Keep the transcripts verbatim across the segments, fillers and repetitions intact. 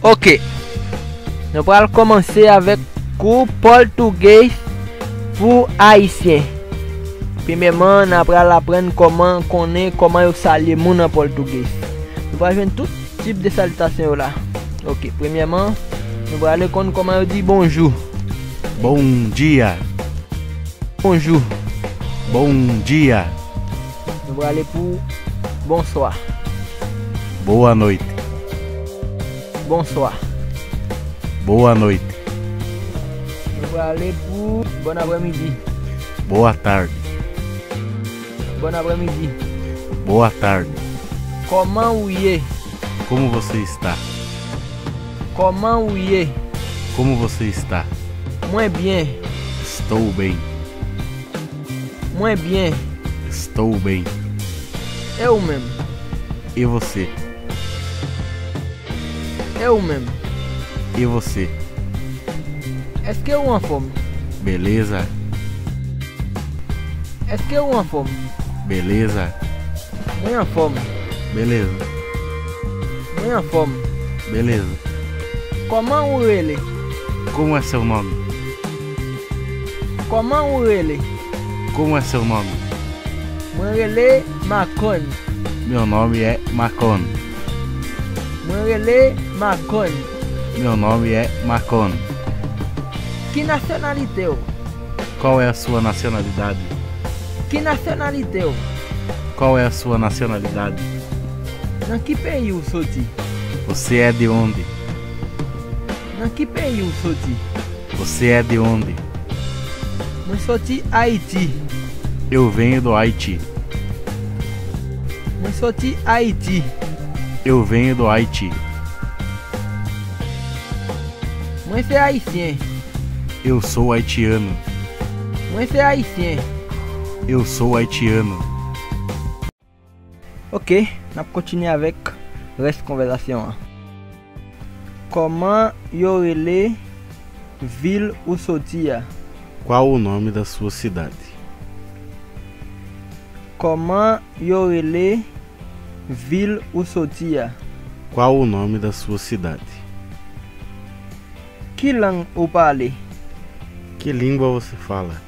Ok. Nou pral kòmanse avèk kou pòtugèz pou ayisyen. Premyèman, n a pral aprann kòman konnen kòman yo salye moun an pòtugèz. Nou pral jwenn tout tip de salitasyon yo la. Ok, premyèman, nou prale konn kòman yo di bonjou. Bom dia. Bonjou. Bom dia. Nou prale pou bonswa. Boa noite. Bonswa. Boa noite. Nou prale pou bon aprèmidi. Boa tarde. Bon aprèmidi. Boa tarde. Kòman ou ye? Como você está? Kòman ou ye? Como você está? Mwen byen. Estou bem. Mwen byen. Estou bem. E ou menm? E você? E ou menm? E você? Èske ou anfòm? Beleza. Èske ou anfòm? Beleza. Mwen anfòm. Beleza. Mwen anfòm. Beleza. Kòman ou rele? Como é seu nome? Kòman ou rele? Como é seu nome? Mwen rele Macon. Meu nome é Macon. Mwen rele Macon. Meu nome é Macon. Ki nasyonalite w? Qual é a sua nacionalidade? Ki nasyonalite w? Qual é a sua nacionalidade? Nan ki peyi w soti? Você é de onde? Nan ki peyi w soti? Você é de onde? Mwen soti Ayiti. Eu venho do Haiti. Mwen soti Ayiti. Eu venho do Haiti. Mwen se ayisyen. Eu sou haitiano. Mwen se ayisyen. Eu sou haitiano. Ok, n ap kontinye avèk rès konvèsasyon an. Kòman yo rele vil ou soti a? Qual o nome da sua cidade? Kòman yo rele vil ou soti a? Qual o nome da sua cidade? Ki lang ou pale? Que língua você fala?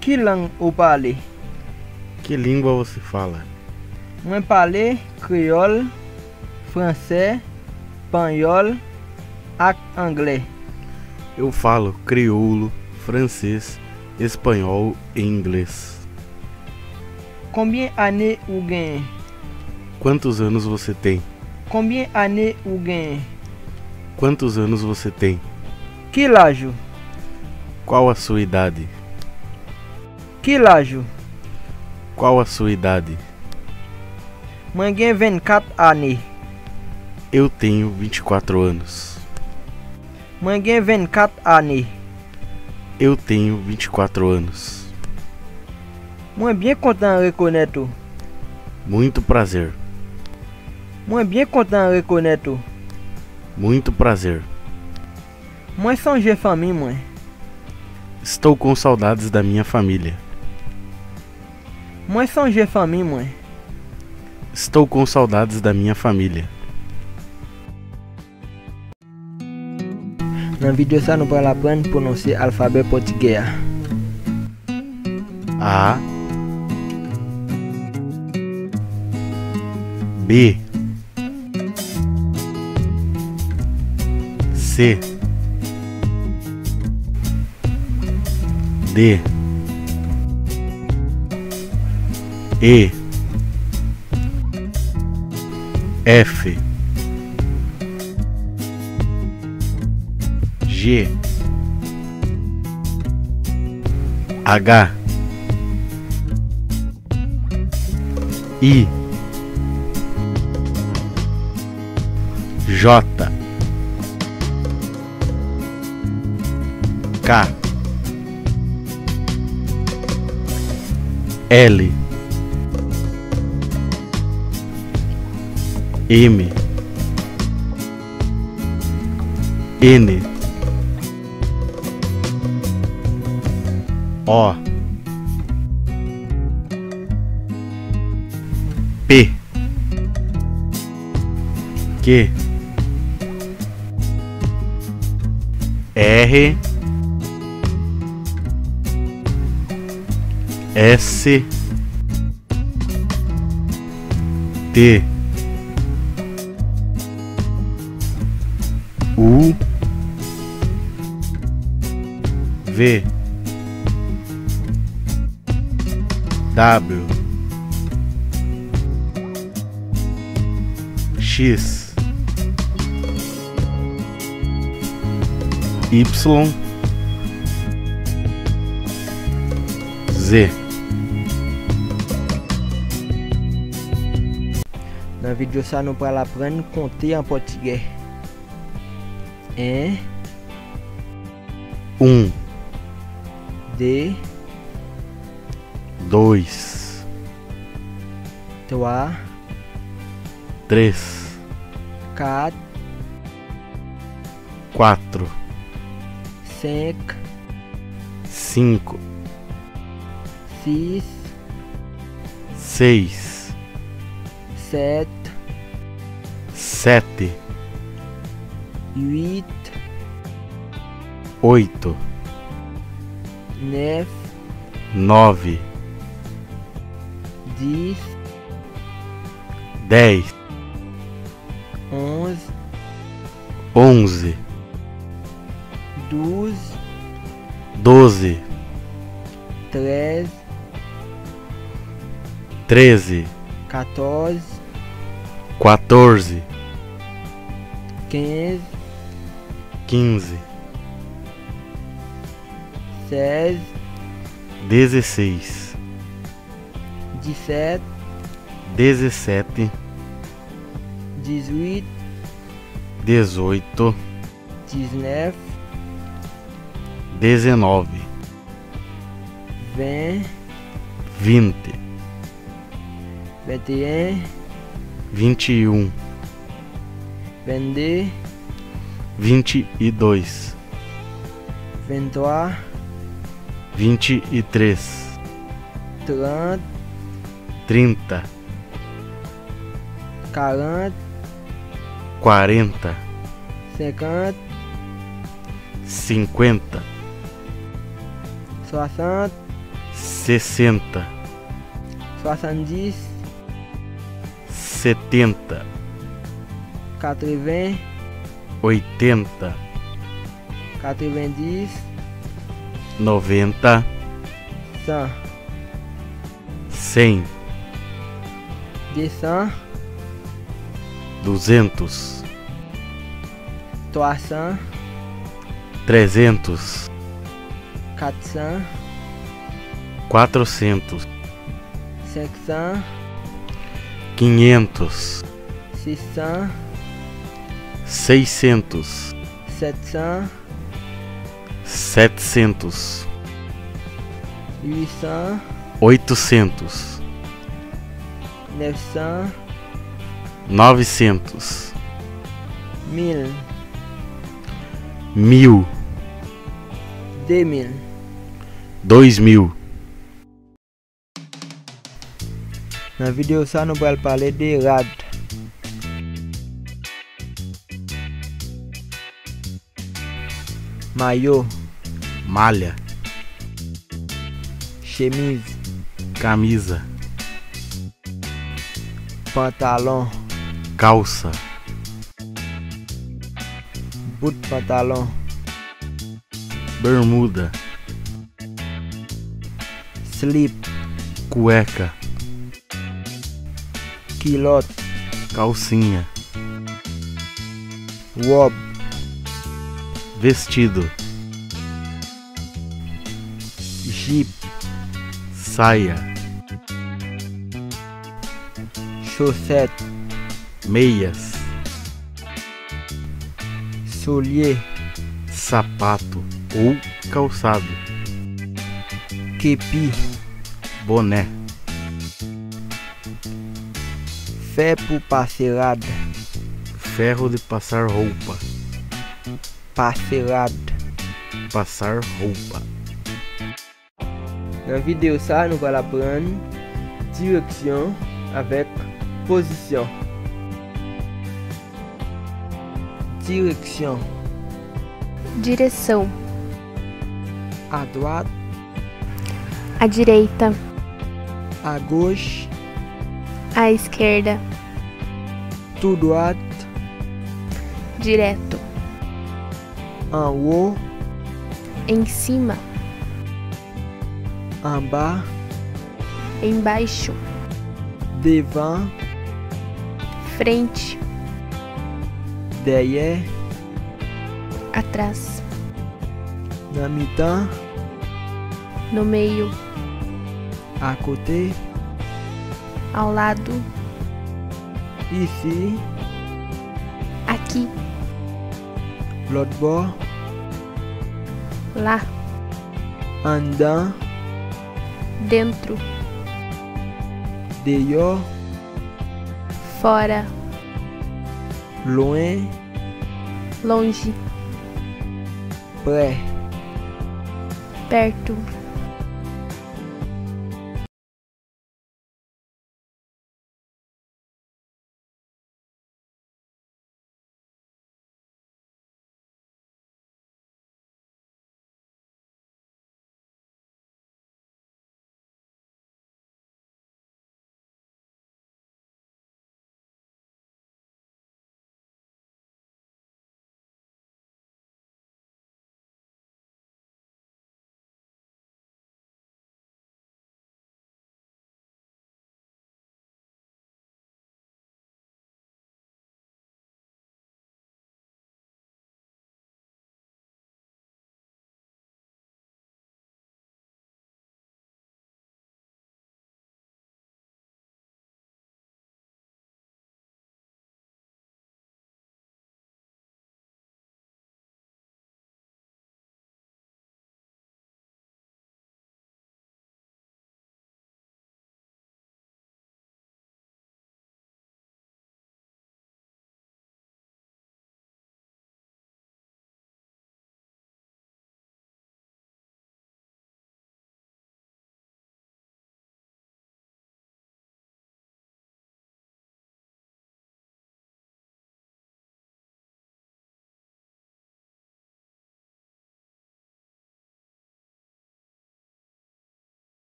Ki lang ou pale? Que língua você fala? Mwen pale kreyòl, fransè, panyòl ak anglè. Eu falo crioulo, francês, espanhol e inglês. Konbyen ane ou genyen? Quantos anos você tem? Konbyen ane ou genyen? Quantos anos você tem? Ki laj ou? Qual a sua idade? Ki laj ou? Qual a sua idade? Mwen gen vennkat ane. Eu tenho vinte e quatro anos. Mwen gen vennkat ane. Eu tenho vinte e quatro anos. Mwen byen kontan rekonèt ou. Muito prazer. Mwen byen kontan rekonèt ou. Muito prazer. Mwen sonje fanmi mwen. Estou com saudades da minha família. Mwen sonje fanmi mwen. Estou com saudades da minha família. Nan videyo sa, nou pral aprann pwononse alfabè pòtigè a. A, B, C, D, E, F, G, H, I, J, K, L, M, N, O, P, Q, R, S, T, U, V, W, X, Y, Z. Nan videyo sa, nou pral aprann konte an pòtigè. En, um, de, dois, twa, três, kat, quatro, senk, cinco, sis, seis, sèt, sete, uit, oito, nèf, nove, dis, dez, onz, onze, douz, doze, trèz, treze, katòz, quatorze, kenz, quinze, sèz, dezesseis, disèt, dezessete, dizuit, dezoito, diznèf, dezenove, ven, vinte, venteun, vinte e um, vennde, vinte e dois, venntwa, vinte e três, trant, trinta, karant, quarenta, senkant, cinquenta, swasant, sessenta, swasanndis, setenta, katreven, oitenta, katrevendis, noventa, san, cem, desan, duzentos, twasan, trezentos, katsan, quatrocentos, senksan, quinhentos, sissan, seiscentos, sètsan, setecentos, uitsan, oitocentos, nèfsan, novecentos, mil, mil, demil, dois mil. Nan videyo sa, nou pral pale de rad. Mayo. Malha. Chemiz. Camisa. Pantalon. Calça. Bout pantalon. Bermuda. Slip. Cueca. Kilòt. Calcinha. Wòb. Vestido. Jip. Saia. Chosèt. Meias. Soulye. Sapato ou calçado. Kepi. Boné. Fè pou pase rad. Ferro de passar roupa. Pase rad. Passar roupa. Nan videyo sa, nou pral aprann direksyon avèk pozisyon. Direksyon. Direção. À droite. À direita. À gauche. À esquerda. Tout droit. Direto. En haut. Em cima. En bas. Embaixo. Devant. Frente. Derrière. Atrás. Nan mitan. No meio. À côté. Ao lado. Ici. Aqui. Lòt bò. Lá. Anndan. Dentro. Deyò. Fora. Lwen. Longe. Prè. Perto.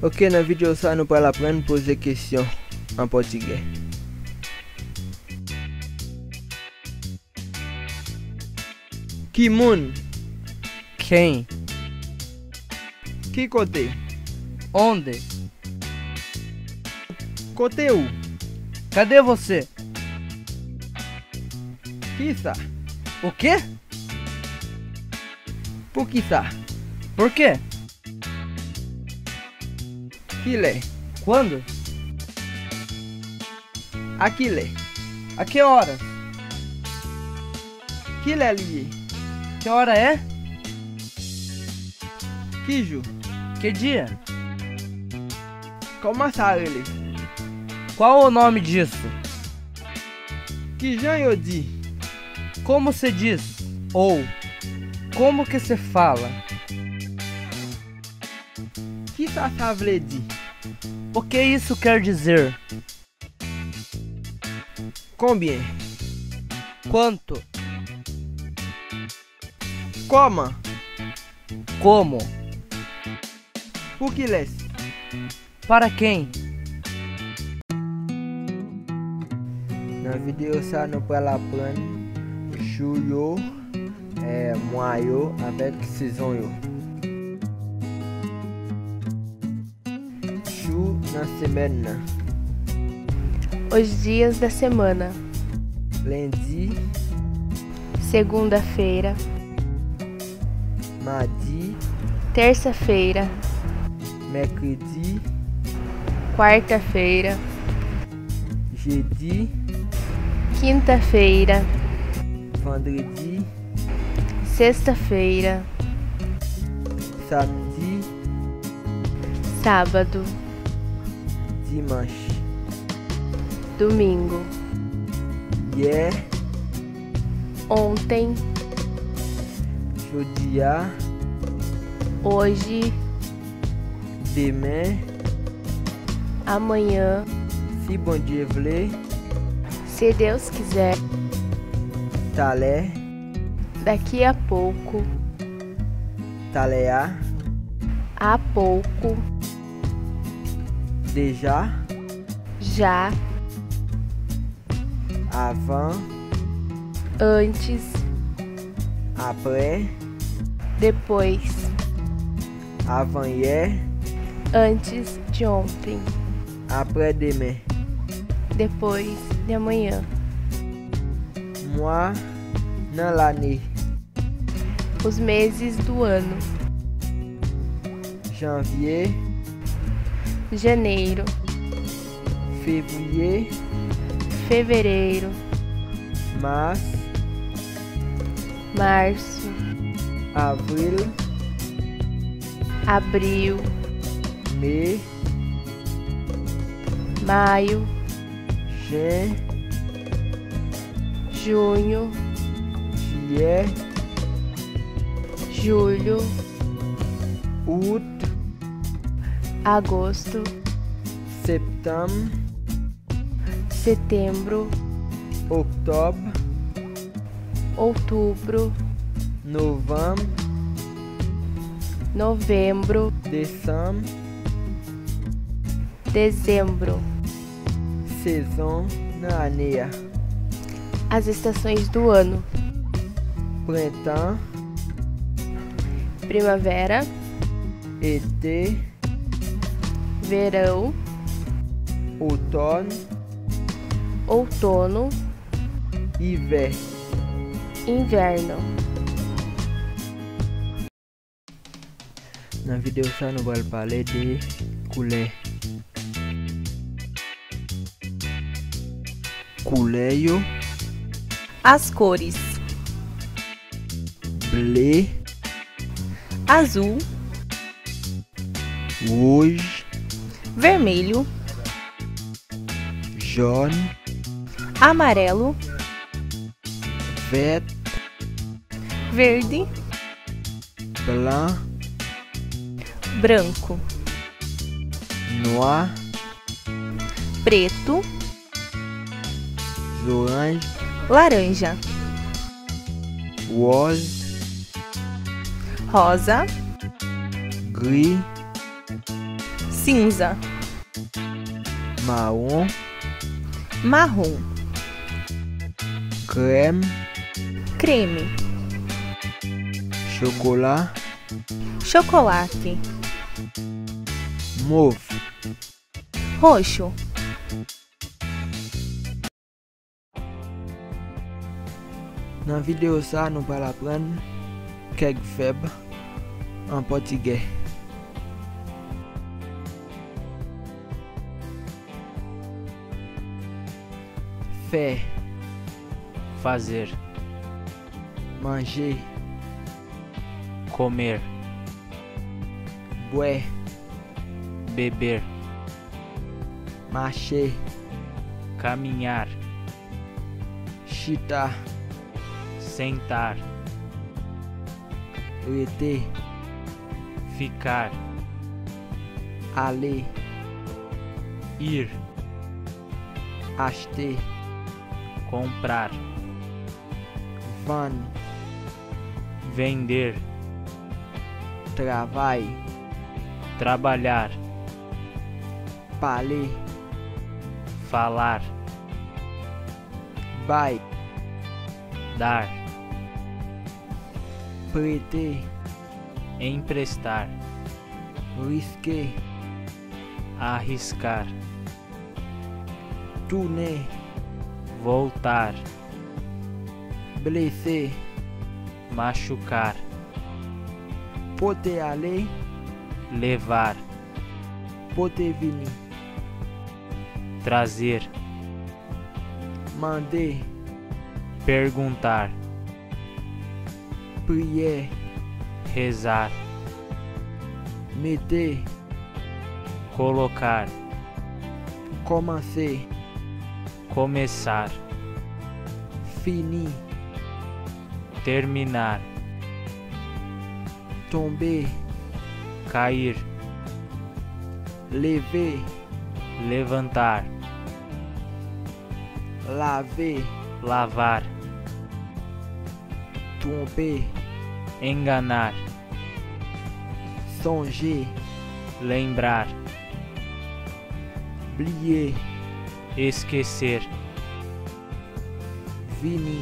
Ok, nan videyo sa, nou pral aprann poze kesyon an pòtigè. Ki moun? Quem? Ki kote? Onde? Kote ou? Cadê você? Kisa? O quê? Poukisa? Por quê? Kilè? Quando? A kilè? A que horas? Kilè li ye? Que hora é? Ki jou? Que dia? Kòman sa rele? Qual o nome disso? Kijan yo di? Como se diz? Ou como que se fala? Kisa sa vle di? O que isso quer dizer? Konbyen? Quanto? Kòman? Como? Pou kilès? Para quem? Nan videyo sa, nou pral aprann jou yo, eh, mwa yo, avèk sezon yo. Jou nan semèn nan. Os dias da semana. Lendi. Segunda-feira. Madi. Terça-feira. Mèkredi. Quarta-feira. Jedi. Quinta-feira. Vandredi. Sexta-feira. Samdi. Sábado. Dimanch. Domingo. Yè. Ontem. Jodi a. Hoje. Demen. Amanhã. Si Bondye vle. Se Deus quiser. Talè. Daqui a pouco. Talè a. Há pouco. Deja. Já. Avan. Antes. Aprè. Depois. Avanyè. Antes de ontem. Aprè demen. Depois de amanhã. Mwa nan lane. Os meses do ano. Janvye. Janeiro. Fevriye. Fevereiro. Mas. Março. Avril. Abril. Me. Maio. Jen. Junho. Jiyè. Julho. Out. Agosto. Septanm. Setembro. Oktòb. Outubro. Novanm. Novembro. Desanm. Dezembro. Sezon nan ane a. As estações do ano. Prentan. Primavera. Ete. Verão. Otòn. Outono. Ivè. Inverno. Nan videyo sa, nou pral pale de koulè. Koulè yo. As cores. Ble. Azul. Wouj. Vermelho. Jòn. Amarelo. Vèt. Verde. Blan. Branco. Nwa. Preto. Zoranj. Laranja. Wòz. Rosa. Gri. Cinza. Mawon. Marrom. Krèm. Creme. Chokola. Chocolate. Mov. Roxo. Nan videyo sa, nou pral aprann kèk vèb an pòtigè. Fè. Fazer. Manje. Comer. Bwè. Beber. Mache. Caminhar. Chita. Sentar. Rete. Ficar. Ale. Ir. Achte. Comprar. Vann. Vender. Travay. Trabalhar. Pale. Falar. Bay. Dar. Prete. Emprestar. Riske. Arriscar. Tounen. Voltar. Blese. Machucar. Pote ale. Levar. Pote vini. Trazer. Mande. Perguntar. Priyè. Rezar. Mete. Colocar. Kòmanse. Começar. Fini. Terminar. Tonbe. Cair. Leve. Levantar. Lave. Lavar. Twonpe. Enganar. Sonje. Lembrar. Bliye. Esquecer. Vini.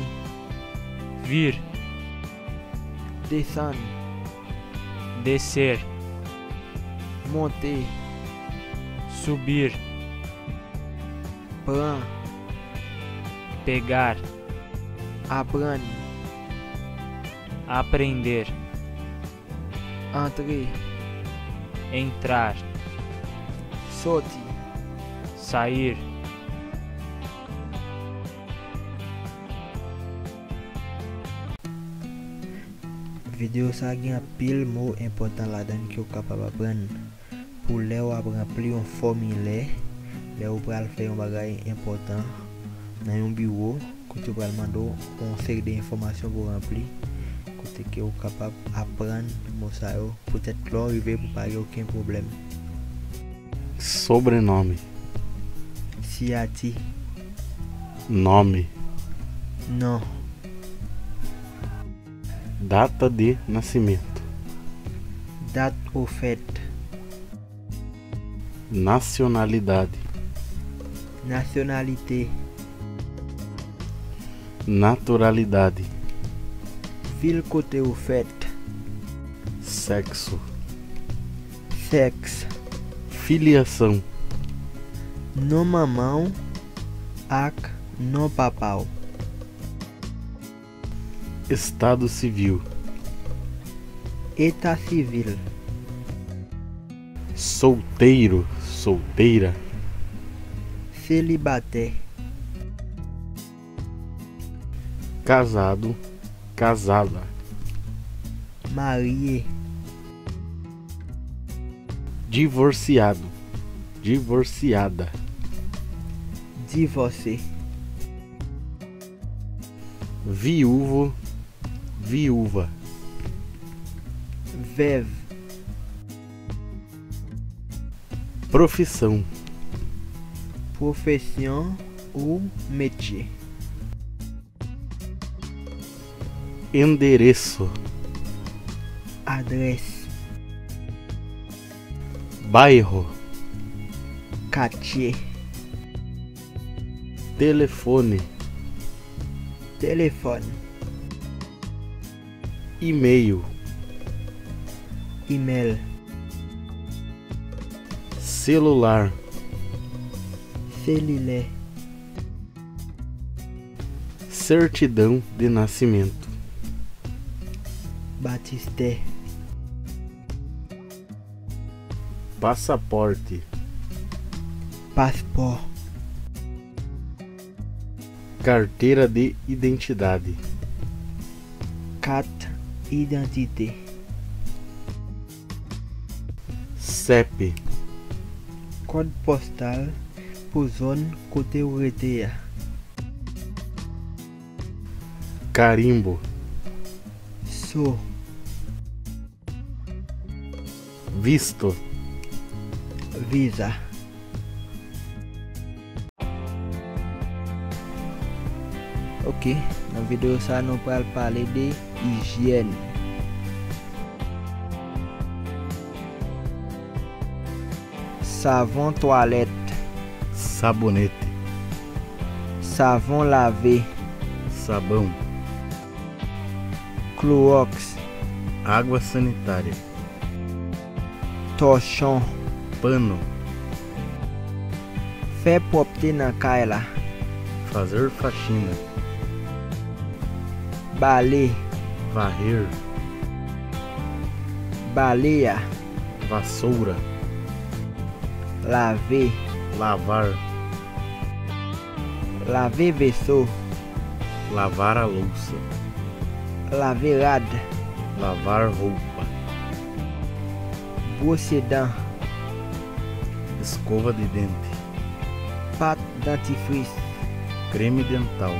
Vir. Desann. Descer. Monte. Subir. Pran. Pegar. Aprann. Aprender. Antre. Entrar. Sòti. Sair. Videyo sa a gen anpil mo enpòtan ladan l ke w kapab aprann pou lè w ap ranpli yon fòmilè, lè w pral fè yon bagay enpòtan nan yon biwo, kote yo pral mande w yon seri de enfòmasyon pou w ranpli, kote ke w kapab aprann mo sa yo, poutèt lè w rive pou pa gen okenn pwoblèm. Sobrenome. Siyati. Nome. Non. Data de nascimento. Dat ou fèt. Nacionalidade. Nasyonalite. Naturalidade. Vil kote ou fèt. Sexo. Sèks. Filiação. Non manman w ak non papa w. Estado civil. Eta sivil. Solteiro, solteira. Selibatè. Casado, casada. Marye. Divorciado, divorciada. Divòse. Viúvo, viúva. Vèv. Profissão. Pwofesyon ou metye. Endereço. Adrès. Bairro. Katye. Telefone. Telefòn. E-mail. Imèl. Celular. Selilè. Certidão de nascimento. Batistè. Passaporte. Paspò. Carteira de identidade. Kat idantite. CEP. Kòd pòstal pou zòn kote w rete a. Carimbo. So. Visto. Viza. Ok, nan videyo sa a, nou pral pale de ijyèn. Savon twalèt. Sabonete. Savon lave. Sabão. Klowòks. Água sanitária. Tòchon. Pano. Fè pwòpte nan kay la. Fazer faxina. Bale. Varrer. Baleya. Vassoura. Lave. Lavar. Lave veso. Lavar a louça. Lave rad. Lavar roupa. Bwose dan. Escova de dente. Pat dantifris. Creme dental.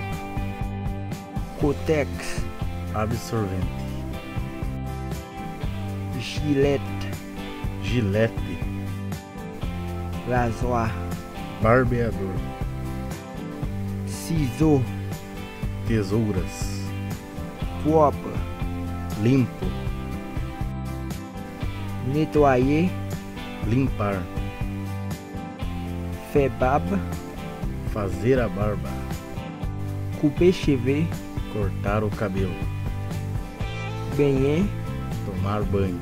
Kotèks. Absorvente. Jilèt. Gilete. Razwa. Barbeador. Sizo. Tesouras. Pwòp. Limpo. Netwaye. Limpar. Fè bab. Fazer a barba. Koupe cheve. Cortar o cabelo. Benyen. Tomar banho.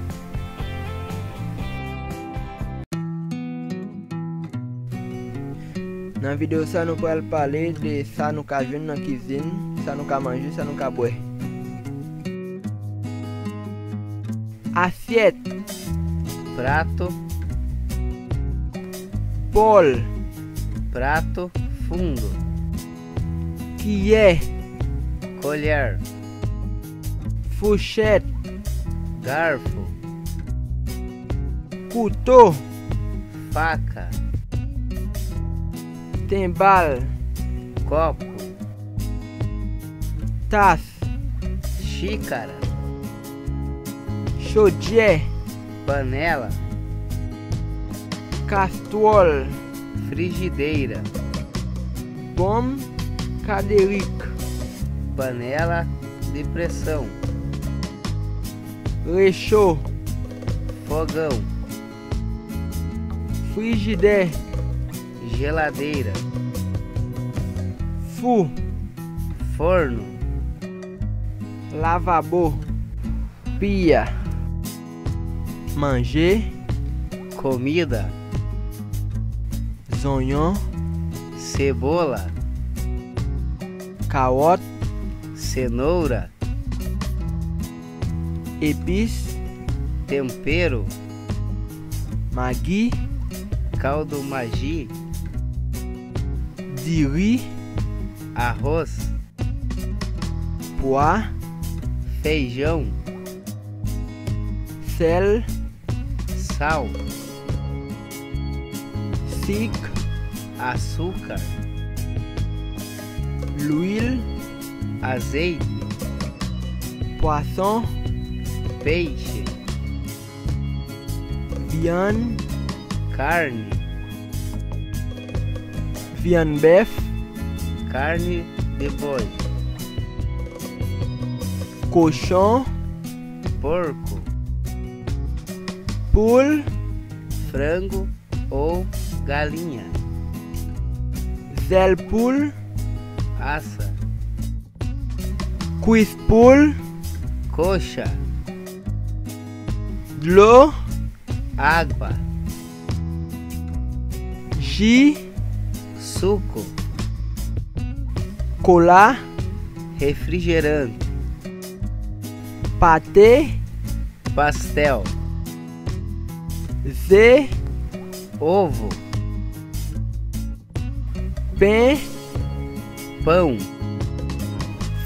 Nan videyo sa, nou pral pale de sa nou ka jwenn nan kizin, sa nou ka manje, sa nou ka bwè. Asyèt. Prato. Bòl. Prato fundo. Kiyè. Colher. Fouchèt. Garfo. Kouto. Faca. Tenbal. Copo. Tas. Xícara. Chodyè. Panela. Kastwòl. Frigideira. Bonm kaderik. Panela de pressão. Recho. Fogão. Frijidè. Geladeira. Fou. Forno. Lavabo. Pia. Manje. Comida. Zonyon. Cebola. Kawòt. Cenoura. Epis. Tempero. Magi. Caldo Maggi. Diri. Arroz. Pwa. Feijão. Sèl. Sal. Sik. Açúcar. Lwil. Azeite. Pwason. Peixe. Vyann. Carne. Vyann bèf. Carne de boi. Kochon. Porco. Poul. Frango ou galinha. Zèl poul. Asa. Kwis poul. Coxa. Dlo. Água. Ji. Suco. Kola. Refrigerante. Pate. Pastel. Ze. Ovo. Pen. Pão.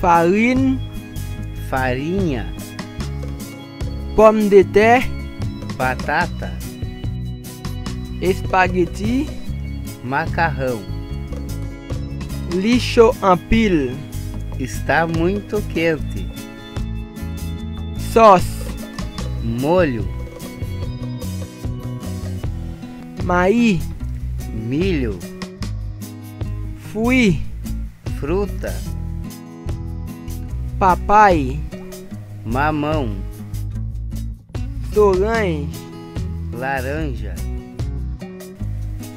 Farin. Farinha. Pòmdetè. Batata. Espageti. Macarrão. Li cho anpil. Está muito quente. Sòs. Molho. Mayi. Milho. Fwi. Fruta. Papay. Mamão. Zoranj. Laranja.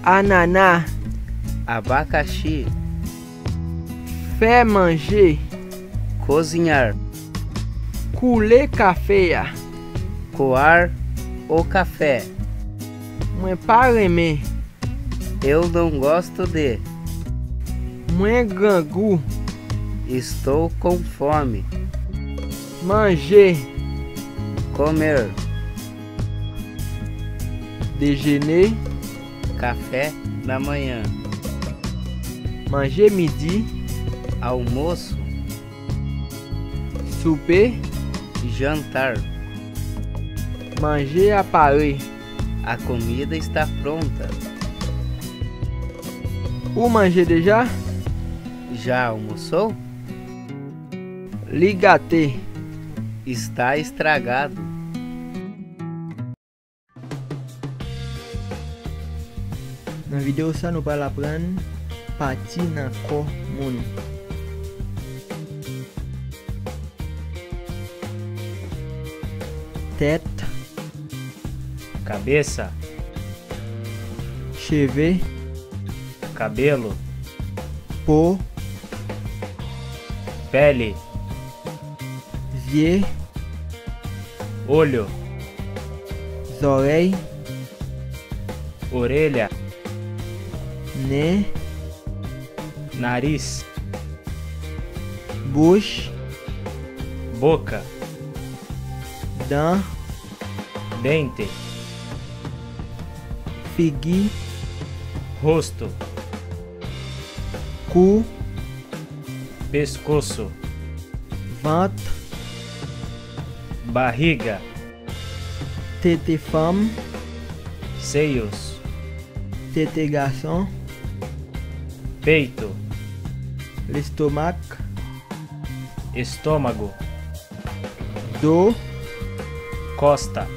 Anana. Abacaxi. Fè manje. Cozinhar. Koule kafe a. Coar o café. Mwen pa renmen. Eu não gosto de. Mwen grangou. Estou com fome. Manje. Comer. Dejene. Café da manhã. Manje midi. Almoço. Soupe. Jantar. Manje a pare. A comida está pronta. Ou manje deja? Já almoçou? Li gate. Está estragado. Nan videyo sa, nou pral aprann pati nan kò moun. Tèt. Cabeça. Cheve. Cabelo. Po. Pele. Zye. Olho. Zòrèy. Orelha. Nen. Nariz. Bouch. Boca. Dan. Dente. Figi. Rosto. Kou. Pescoço. Vant. Barriga. Tete fanm. Seios. Tete gason. Peito. Lestomak. Estômago. Do. Costa.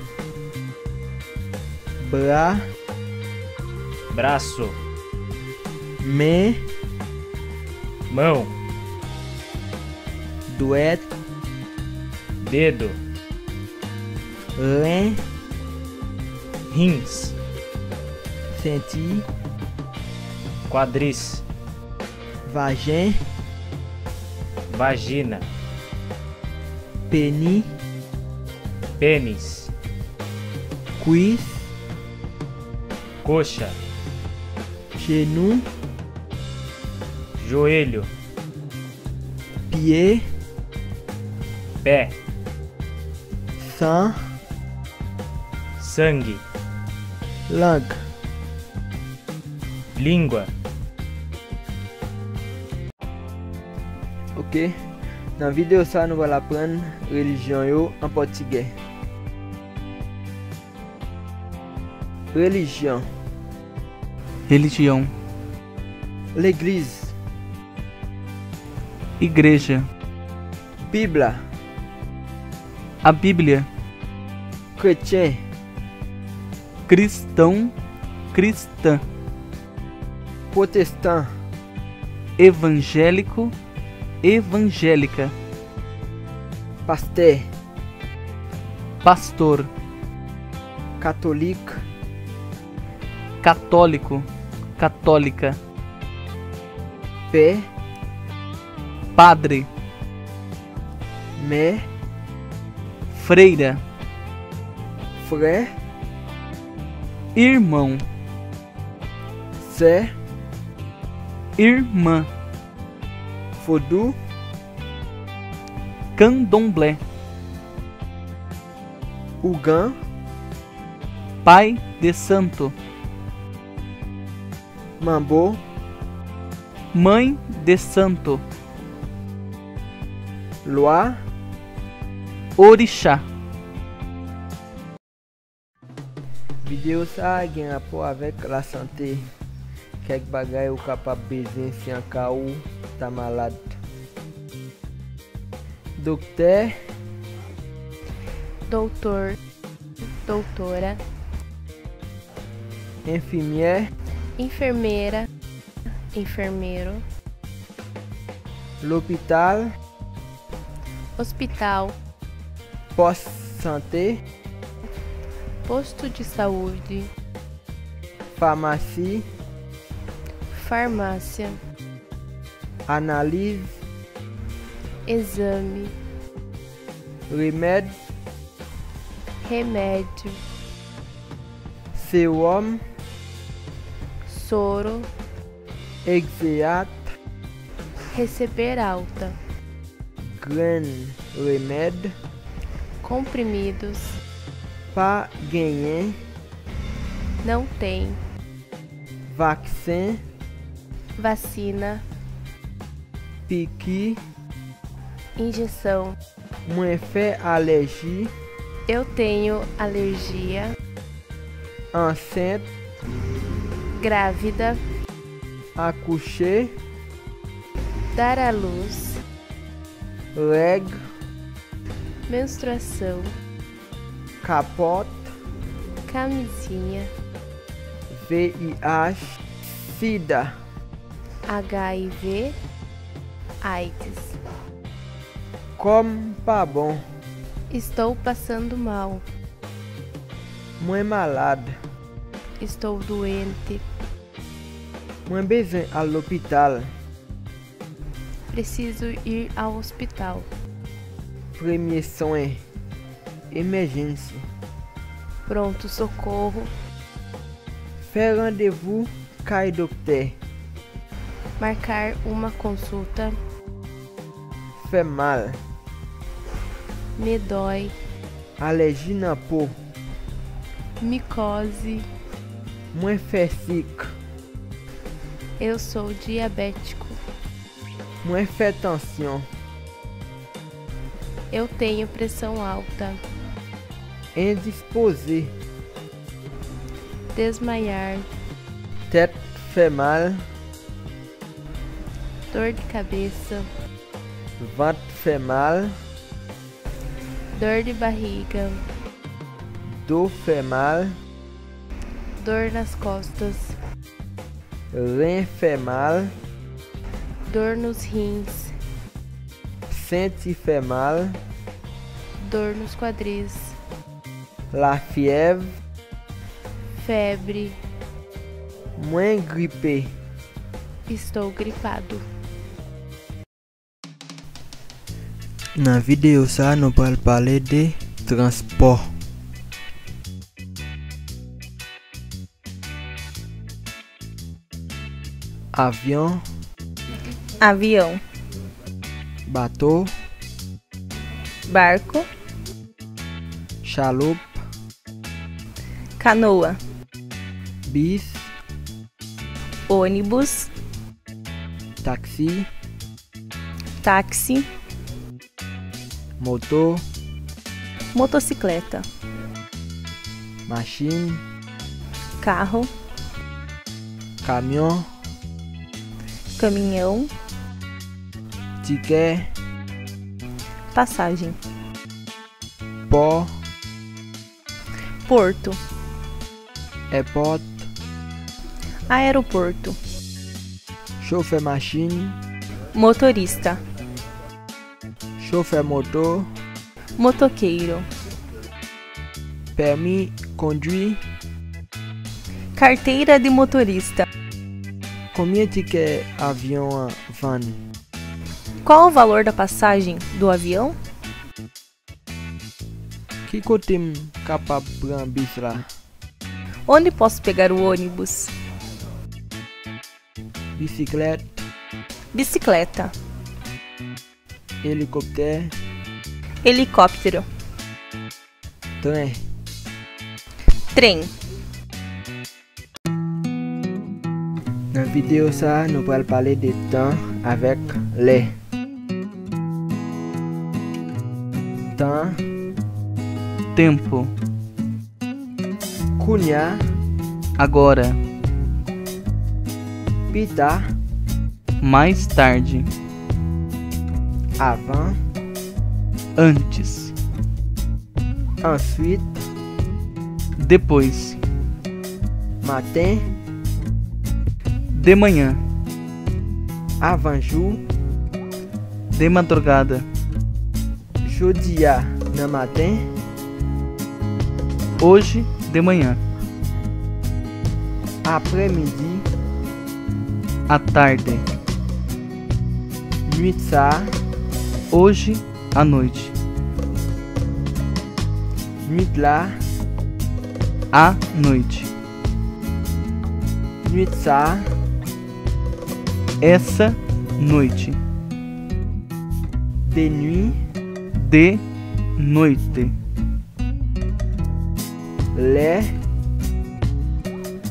Bra. Braço. Men. Mão. Dwèt. Dedo. Ren. Rins. Senti. Quadris. Vajen. Vagina. Peni. Pênis. Kwis. Coxa. Jenou. Joelho. Pye. Pé. San. Sangue. Lang. Língua. Ok. Nan videyo sa, nou pral aprann relijyon yo an pòtigè. Relijyon. Religião. Legliz. Igreja. Bib la. A Bíblia. Kretyen. Cristão, cristã. Pwotestan. Evangélico, evangélica. Pastè. Pastor. Katolik. Católico, católica. Pè. Padre. Mè. Freira. Frè. Irmão. Sè. Irmã. Vodou. Candomblé. Ougan. Pai de Santo. Manbo. Mãe de Santo. Lwa. Orixá. Videyo sa a gen rapò avèk lasante. Kèk bagay ou kapab bezwen si an ka ou ta malad. Doktè. Doutor. Doutora. Enfimyè. Enfermeira. Enfermeiro. Lopital. Hospital. Pòs sante. Posto de saúde. Famasi. Farmácia. Analiz. Exame. Remèd. Remédio. Sewòm. Soro. Egzeyat. Receber alta. Grenn remèd. Comprimidos. Pa genyen. Não tem. Vaksen. Vacina. Piki. Injeção. Mwen fè alèji. Eu tenho alergia. Ansent. Grávida. Akouche. Dar à luz. Règ. Menstruação. Kapòt. Camisinha. V I H. Sida. H I V, AIDS. Kò m pa bon. Estou passando mal. Mwen malad. Estou doente. Mwen bezwen al lopital. Preciso ir ao hospital. Premye swen. Emergency. Pronto socorro. Fè randevou kay doktè. Marcar uma consulta. Fè mal. Me dói. Alèji nan po. Micose. Mwen fè sik. Eu sou diabético. Mwen fè tansyon. Eu tenho pressão alta. Endispoze. Desmaiar. Tèt fè mal. Dor de cabeça. Vant fè mal. Dor de barriga. Do fè mal. Dor nas costas. Ren fè mal. Dor nos rins. Senti fè mal. Dor nos quadris. Lafyèv. Febre. Mwen gripe. Estou gripado. Nan videyo sa a, nou pral pale de transpò. Avyon. Avião. Bato. Barco. Chaloupe. Canoa. Bis. Ônibus. Taxi. Táxi. Moto. Motocicleta. Machin. Carro. Kamyon. Caminhão. Tikè. Passagem. Pò. Porto. Èpòt. Aeroporto. Chofè machin. Motorista. Chofè moto. Motoqueiro. Pèmi kondwi. Carteira de motorista. Konbyen tikè avyon an vann? Qual o valor da passagem do avião? Ki kote m kapab pran bis la? Onde posso pegar o ônibus? Bisiklèt. Bicicleta. Elikoptè. Helicóptero. Tren. Trem. Nan videyo sa a, nou pral pale de tan avèk lè. Tan. Tempo. Kounye a. Agora. Pita. Mais tarde. Avan. Antes. Answit. Depois. Maten. De manhã. Avan jou. De madrugada. Jodi a nan maten. Hoje de manhã. Aprè midi. À tarde. Nwit sa a. Hoje à noite. Nwit la. À noite. Nwit sa a. Essa noite. De nwi. De noite. Lè.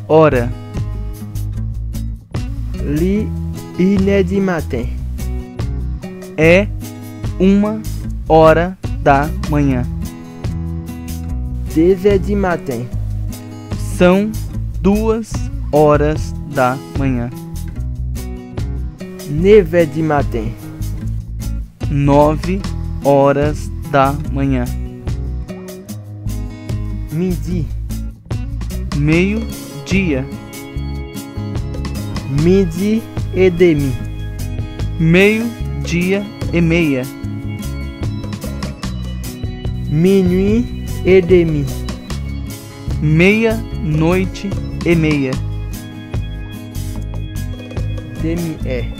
Hora. Li inè di maten. É uma hora da manhã. Deux heures du matin. São duas horas da manhã. Neuf heures du matin. Nove horas da manhã. Midi. Meio-dia. Midi et demi. Meio-dia e meia. Minuit et demi. Meia-noite e meia. Demi-heure.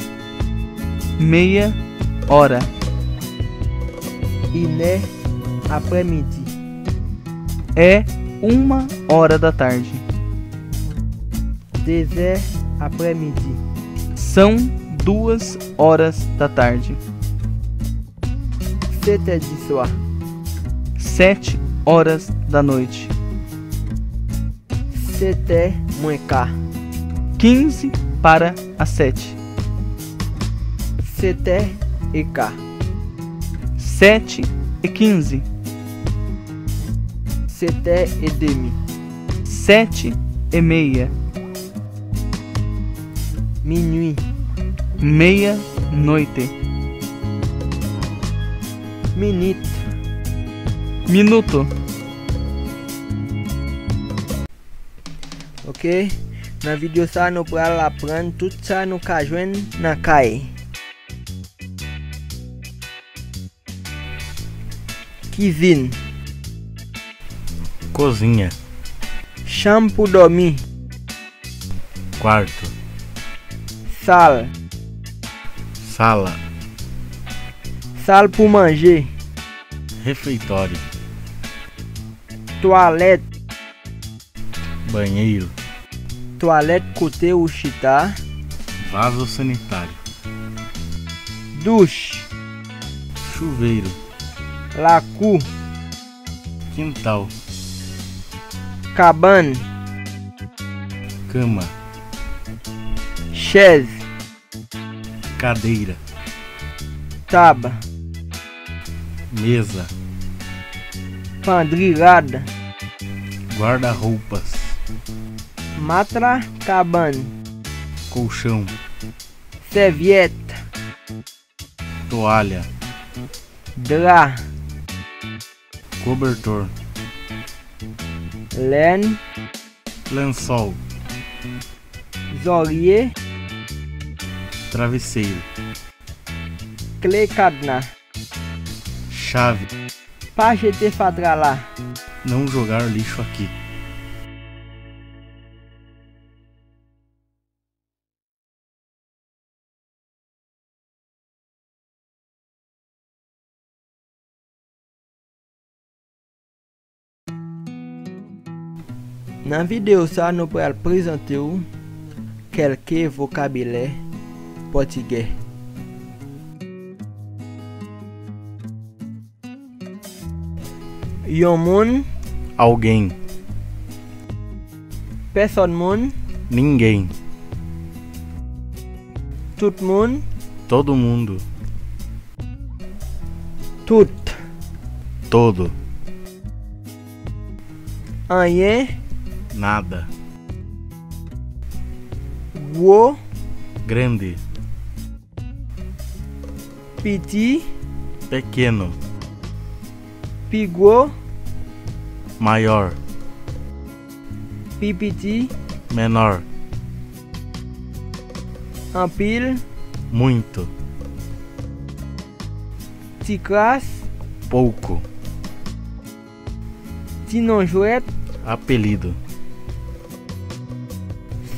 Meia hora. Une heure après-midi. É uma hora da tarde. Deux heures après-midi. São duas horas da tarde. Sept heures du soir. Sete horas da noite. Sept heures moins quart. Quinze para as sete. Sept heures et quart. Sete e quinze. Sept heures et demie. Sete e meia. Minuit. Meia-noite. Minute. Minuto. Ok, nan videyo sa nou pral aprann tout sa nou ka jwenn nan kay. Kizin. Cozinha. Chanm pou dòmi. Quarto. Sal. Sala. Sal pou manje. Refeitório. Twalèt. Banheiro. Twalèt kote ou chita. Vaso sanitário. Douch. Chuveiro. Lakou. Quintal. Kabann. Cama. Chèz. Cadeira. Tab. Mesa. Pandri rad. Guarda-roupas. Matra kabann. Colchão. Sèvyèt. Toalha. Dra. Cobertor. Lèn. Lençol. Zòrye. Travesseiro. Kle kadna. Chave. Pa jete fatra la. Não jogar lixo aqui. Nan videyo sa, nou pral prezante w kèlke vokabilè pòtigè. Yon moun. Alguém. Pèsòn moun. Ninguém. Tout moun. Todo mundo. Tout. Todo. Anyen. Nada. Gwo. Grande. Piti. Pequeno. Pi gwo. Maior. Pi piti. Menor. Anpil. Muito. Ti kras. Pouco. Ti non jwèt. Apelido.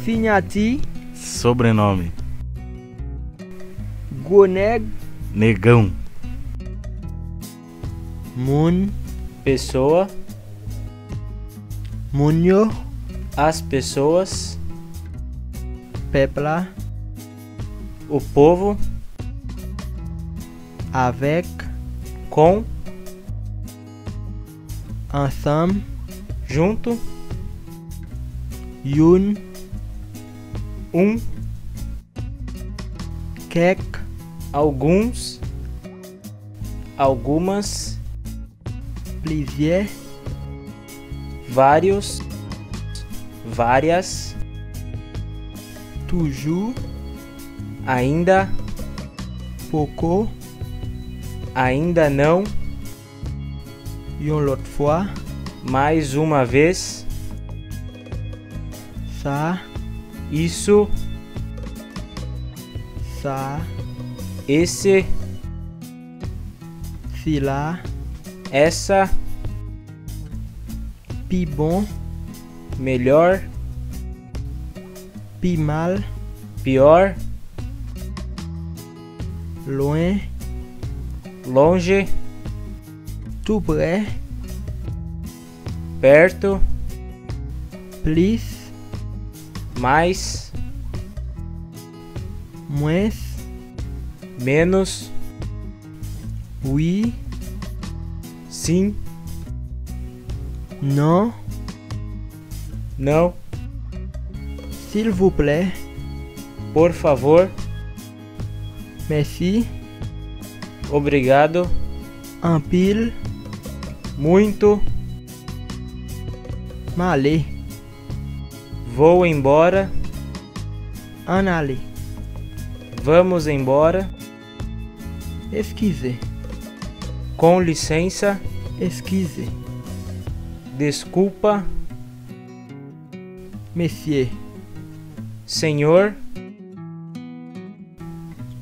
Siyati. Sobrenome. Gwo nèg. Negão. Moun. Pessoa. Moun yo. As pessoas. Pèp la. O povo. Avèk. Com. Ansanm. Junto. Youn. Um. Kèk. Alguns. Algumas. Plizyè. Vários, várias. Toujou. Ainda. Poko. Ainda não. Yon lòt fwa. Mais uma vez. Sa. Isso. Sa. Esse. Sila. Essa. Pi bon. Melhor. Pi mal. Pior. Lwen. Longe. Tou prè. Perto. Plis. Mais. Mwens. Menos. Wi. Sim. Non. Não. Silvouplè. Por favor. Mèsi. Obrigado. Anpil. Muito. M ale. Vou embora. Ann ale. Vamos embora. Eskize. Com licença. Eskize. Desculpa. Mesye. Senhor.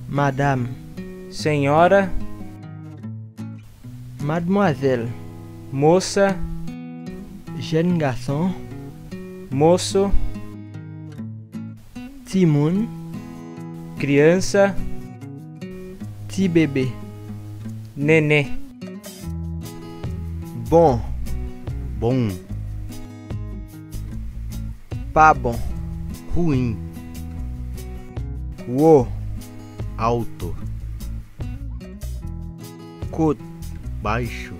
Madam. Senhora. Madmwazèl. Moça. Jèn gason. Moço. Timoun. Criança. Ti bebe. Nenê. Bon. Bom. Pa bon. Ruim. Wo. Alto. Kot. Baixo.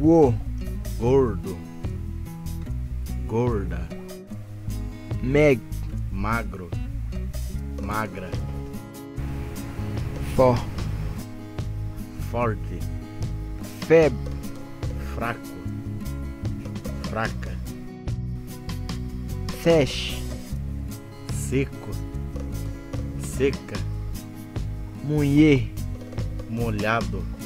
Gwo. Gordo. Gorda. Mèg. Magro. Magra. Fò. Forte. Fèb. Fraco. Fraca. Sèch. Seco. Seca. Mouye. Molhado.